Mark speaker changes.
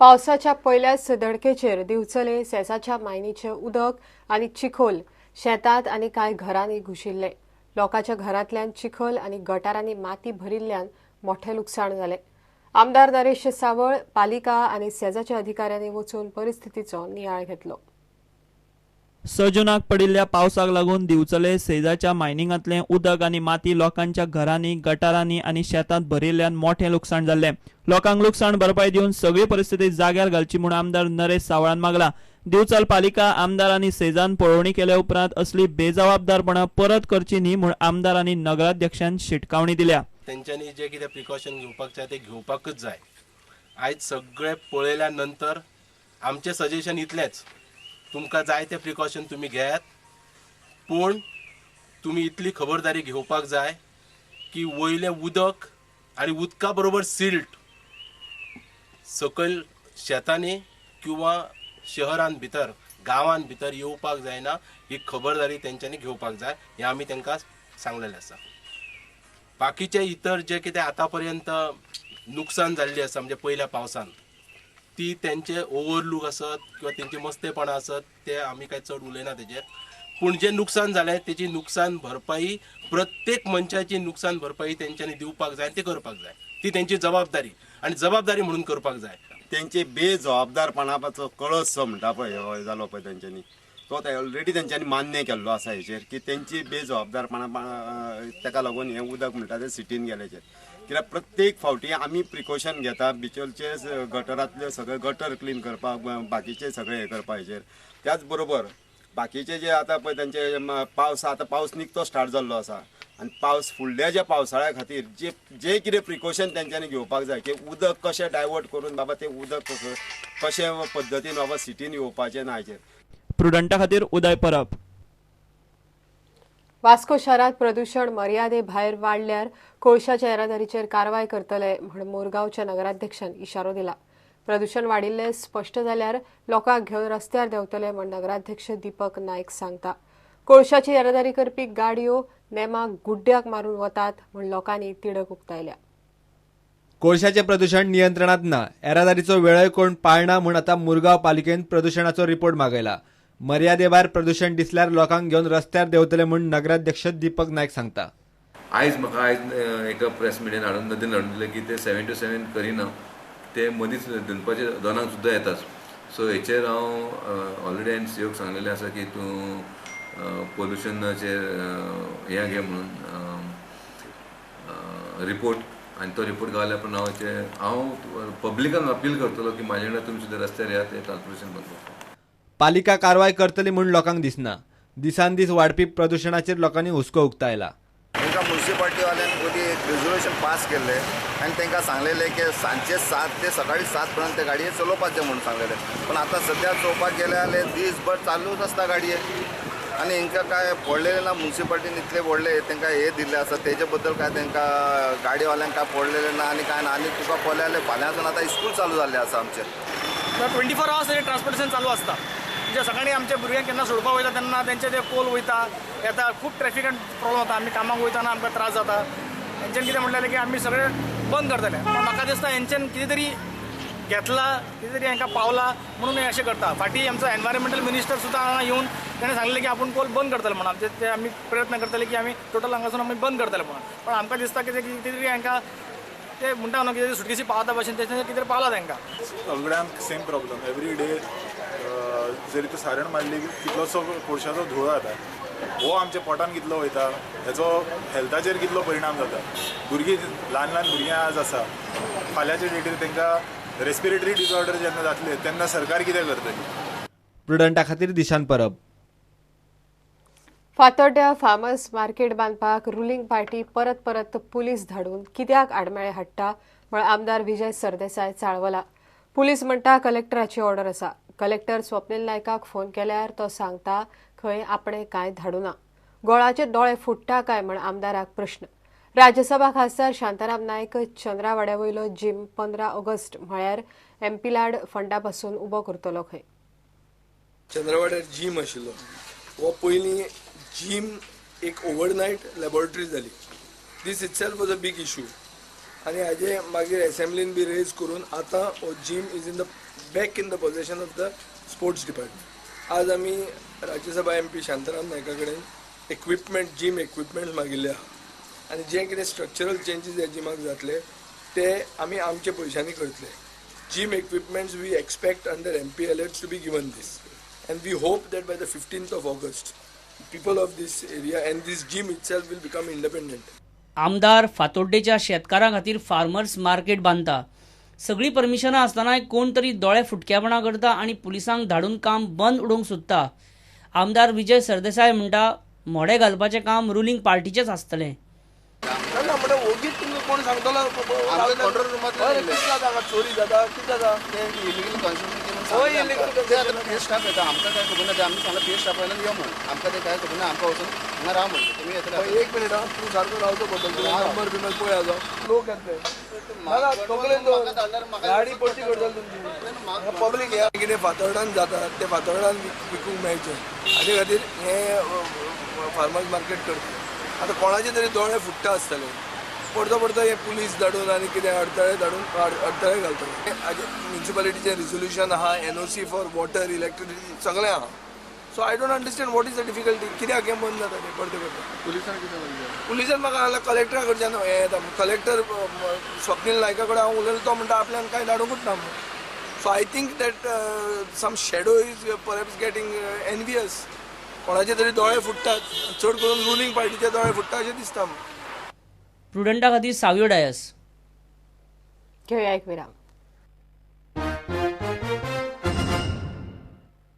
Speaker 1: पावसाच्या पयल्याच दडकेचेर दिवचले सेसाच्या मायनीचे उदक आनी चिखोल शेतात आनी कांय घरांनी घुशिल्ले. लोकांच्या घरांतल्यान चिखल आनी गटारांनी माती भरिल्ल्यान मोठें लुकसाण जालें. आमदार नरेश सावळ, पालिका आनी सेजाच्या अधिकाऱ्यांनी वचून परिस्थितीचो नियाळ घेतलो.
Speaker 2: 6 जूनाक पडिल्ल्या पावसाक लागून दिवचले सेजाच्या मायनिंगांतलें उदक आनी माती लोकांच्या घरांनी, गटारांनी आनी शेतांत भरिल्ल्यान मोठें लुकसाण जाल्लें. लोकांक लुकसाण भरपाय दिवन सगळी परिस्थिती जाग्यार घालची म्हूण आमदार नरेश सावळान मागला. दिवचल पालिका, आमदार आनी सेजान पळोवणी केल्या उपरांत असली बेजबाबदारपणा परत करची न्ही म्हूण आमदार आनी नगराध्यक्षान शिटकावणी दिल्या.
Speaker 3: तेंच्यांनी जे कितें प्रिकॉशन घेवपाक जाय ते घेवपाकच जाय. आयज सगळें पळयल्या नंतर आमचें सजेशन इतलेंच, तुमकां जाय ते प्रिकॉशन तुमी घेयात, पूण तुमी इतली खबरदारी घेवपाक जाय की वयलें उदक आनी उदका बरोबर सिल्ट सकयल शेतांनी किंवा शहरान भितर, गांवान भितर येवपाक जायना, ही खबरदारी तेंच्यांनी घेवपाक जाय हें आमी तांकां सांगलेलें आसा. बाकीचे इतर जे कितें आतां पर्यंत नुकसान जाल्लें आसा, म्हणजे पयल्या पावसान, ती तेंचे ओवरलूक आसत किंवा तेंची मस्तेपणां आसत, ते आमी काय चड उलयना तेजेर. पूण जें नुकसान जालें तेची नुकसान भरपाई, प्रत्येक मनशाची नुकसान भरपाई तेंच्यांनी दिवपाक जाय, ती करपाक जाय. ती तेंची जबाबदारी आनी जबाबदारी म्हणून करपाक जाय.
Speaker 4: तेंचे बेजबाबदारपणाचो कळस जो म्हणटा पळय हो जालो पळय तेंच्यांनी, तो ऑलरेडी तेंच्यांनी मान्य केल्लो आसा हेचेर की तेंची बेजबाबदारपणा ताका लागून हें उदक म्हणटा तें सिटीन गेल्याचेर. कित्याक प्रत्येक फावटी आमी प्रिकॉशन घेता, बिचोलचे गटरांतले सगळे गटर क्लीन करपाक, बाकीचे सगळे हें करपा हेचेर. त्याच बरोबर बाकीचे जे आतां पळय तेंचे पावस, आतां पावस निकतो स्टार्ट जाल्लो आसा आनी पावस फुडल्या ज्या पावसाळ्या खातीर जे जे कितें प्रिकॉशन तेंच्यांनी घेवपाक जाय की उदक कशें डायवर्ट करून बाबा तें उदक कशें पद्दतीन बाबा सिटीन येवपाचें ना हेचेर.
Speaker 2: प्रुडंटा खातीर उदय परब.
Speaker 1: वास्को शारांत प्रदूषण मर्यादे भायर वाडल्यार कोळशाच्या येरादारीचेर कारवाय करतले म्हूण मोरगांवच्या नगराध्यक्षान इशारो दिला. प्रदूषण वाडिल्लें स्पश्ट जाल्यार लोकांक घेवन रस्त्यार देंवतले म्हूण नगराध्यक्ष दीपक नायक सांगता. कोळशाची येरादारी करपी गाडयो नेमाक गुड्ड्याक मारून वतात म्हूण लोकांनी तिडक उक्तायल्या.
Speaker 5: कोळशाचें प्रदूषण नियंत्रणांत ना, येरादारीचो वेळय कोण पाळना म्हूण आतां मुरगांव पालिकेन प्रदूषणाचो रिपोर्ट मागयला. मर्यादेभायर प्रदूषण दिसल्यार लोकांक घेवन रस्त्यार देंवतले म्हूण नगराध्यक्ष दीपक नायक सांगता.
Speaker 6: आयज म्हाका आयज एका प्रेस मिडियन हाडून नदीन हाडून दिलें की ते 7 to 7 करिना, ते मदींच दनपारचे 2 सुद्दां येतात. सो हेचेर हांव ऑलरेडी हांवें सीओक सांगलेलें आसा की तूं पोल्युशनाचेर हें घे म्हणून रिपोर्ट, आनी तो रिपोर्ट गावल्या पण हांव हेचेर हांव पब्लिकांक अपील करतलो की म्हाजे वांगडा तुमी सुद्दां रस्त्यार येयात, हें ट्रान्सपोर्टेशन बंद करपाक.
Speaker 5: पालिका कारवाय करतली म्हूण लोकांक दिसना. दिसान दीस वाडपी प्रदूषणाचेर लोकांनी हुस्को उक्तायला.
Speaker 7: तांकां म्युनिसिपालिटीवाल्यांनी पयलीं एक रेजोल्युशन पास केल्लें आनी तांकां सांगलेलें की सांजचे 7 ते सकाळी 7 पर्यंत ते गाडये चलोवपाचें म्हूण सांगलेलें. पूण आतां सद्या चोवपाक गेले जाल्यार दीसभर चालूच आसता गाडये आनी हांकां कांय पडलेलें ना. म्युनिसिपालिटीन इतले व्हडले तांकां हें दिल्लें आसा, तेजे बद्दल कांय तांकां गाडयेवाल्यांक कांय पडलेलें ना आनी कांय ना. आनी तुका पळयलें जाल्यार फाल्यांसून आतां स्कूल चालू जाल्लें आसा आमचें.
Speaker 8: 24 आवर्स ट्रान्सपोर्टेशन चालू आसता. म्हणजे सकाळी आमच्या भुरग्यांक केन्ना सोडपाक वयता तेन्ना तेंचे ते पोल वयता येता, खूब ट्रॅफिकान प्रॉब्लम जाता. आमी कामाक वयताना आमकां त्रास जाता. हेंच्यान कितें म्हणलें की आमी सगळें बंद करतले. पूण म्हाका दिसता हेंच्यान कितें तरी घेतला, कितें तरी हांकां पावला म्हणून हें अशें करता. फाटीं आमचो एनवायरमेंटल मिनिस्टर सुद्दां हांगा येवन ताणें सांगलें की आपूण पोल बंद करतले म्हणून. आमचे ते आमी प्रयत्न करतले की आमी टोटल हांगासून आमी बंद करतले म्हणून. पण आमकां दिसता की कितें तरी हांकां ते म्हणटा न्हू कितें सुटकेशी पावता भशेन तें कितें तरी पावला तांकां.
Speaker 9: सगळ्यांक सेम प्रॉब्लम एवरी डे. जरी तूं सारण मारली कितलोसो कोळशाचो धुळो जाता, हो आमच्या पोटान कितलो वयता, हेचो हेल्थाचेर कितलो परिणाम जाता. भुरगीं, ल्हान ल्हान भुरगीं आज आसा, फाल्यांच्या डेटीर तांकां रेस्पिरेटरी डिसऑर्डर जेन्ना जातले तेन्ना सरकार कितें करतली.
Speaker 5: प्रुडंटा खातीर दिशान परब.
Speaker 1: फातोड्ड्या फार्मर्स मार्केट बांदपाक रुलिंग पार्टी परत परत पुलीस धाडून कित्याक आडमेळे हाडटा म्हण आमदार विजय सरदेसाय चाळवला. पुलीस म्हणटा कलेक्टराची ऑर्डर आसा. कलेक्टर स्वप्नील नायकाक फोन केल्यार तो सांगता खंय आपणे कांय धाडूना. गोळाचे दोळे फुट्टा काय म्हण आमदाराक प्रश्न. राज्यसभा खासदार शांताराम नायक चंद्रावाड्या वयलो जिम 15 ऑगस्ट म्हळ्यार एमपीलाड फंडा पासून उबो करतलो खंय.
Speaker 10: चंद्रवाड्यार जिम आशिल्लो हो पयलीं जिम एक ओवरनायट लॅबोरेटरी जाली. This itself was a big issue. आनी हाजे मागीर एसेंब्लीन बी रेज करून आतां हो gym is in the back in the possession of the sports department. आज आमी राज्यसभा MP Shantaram नायका कडेन इक्विपमेंट, जीम इक्विपमेंट मागिल्ले आहा आनी जे कितें स्ट्रक्चरल चेंजीस ह्या जिमाक जातले ते आमी आमच्या पयशांनी करतले. Gym equipments we expect under MPLADS to be given this, and we hope that by the 15th of August people of this area and this gym itself will become independent.
Speaker 11: आमदार फातोड्डेच्या शेतकारां खातीर farmers market बांदता. सगळीं परमिशनां आसतनाय कोण तरी दोळे फुटक्यापणा करता आनी पुलिसांक धाडून काम बंद उडोवंक सोदता. आमदार विजय सरदेसाय म्हणटा मोडे घालपाचें काम रुलिंग पार्टीचेंच आसतलें.
Speaker 10: ना म्हणटा ओगीच तुमकां कोण सांगतलो कितें जाता, चोरी जाता, कितें जाता,
Speaker 7: ते स्टाफ येता, आमकां काय खबर ना, ते आमी सांगला पी स्टाफ यो म्हूण, आमकां ते काय खबर ना, आमकां वचून हांगा राव म्हणटा तुमी येतले.
Speaker 10: एक मिनीट आं, तूं सारको रावचो पडटलो, नंबर बिंबर पळय हाजो लोक येतले, तकलेन दवर, गाडी पडटी करतले तुमची. पब्लीक हें कितें फातोर्डान जाता तें फातोर्डान विकूंक मेळचें हाजे खातीर हें फार्मर्स मार्केट करता. आतां कोणाचे तरी दोळे फुट्टा आसतले, पडतो पडतो हे पुलीस धाडून आनी कितें अडथळे धाडून अडथळे घालतले. म्युनिसिपालिटीचें रिजोल्युशन आहा, NOC for water, electricity सगळें आहा. So I don't understand what is the difficulty, कित्याक हें बंद जाता तें परतें परतें.
Speaker 7: पुलिसान कितें म्हणलें?
Speaker 10: पुलिसान म्हाका हांगा कलेक्टरा कडच्यान हें येता, कलेक्टर स्वप्नील नायका कडेन हांव उलयलो, तो म्हणटा आपल्यान कांय धाडूंकूच ना म्हणून. So I think that some shadow is perhaps getting envious, कोणाचे तरी दोळे फुट्टात, चड करून रुलिंग पार्टीचे दोळे फुट्टा अशें दिसता.
Speaker 11: प्रुडंटा खातीर सावियो डायस.
Speaker 1: घेवया एक विराम.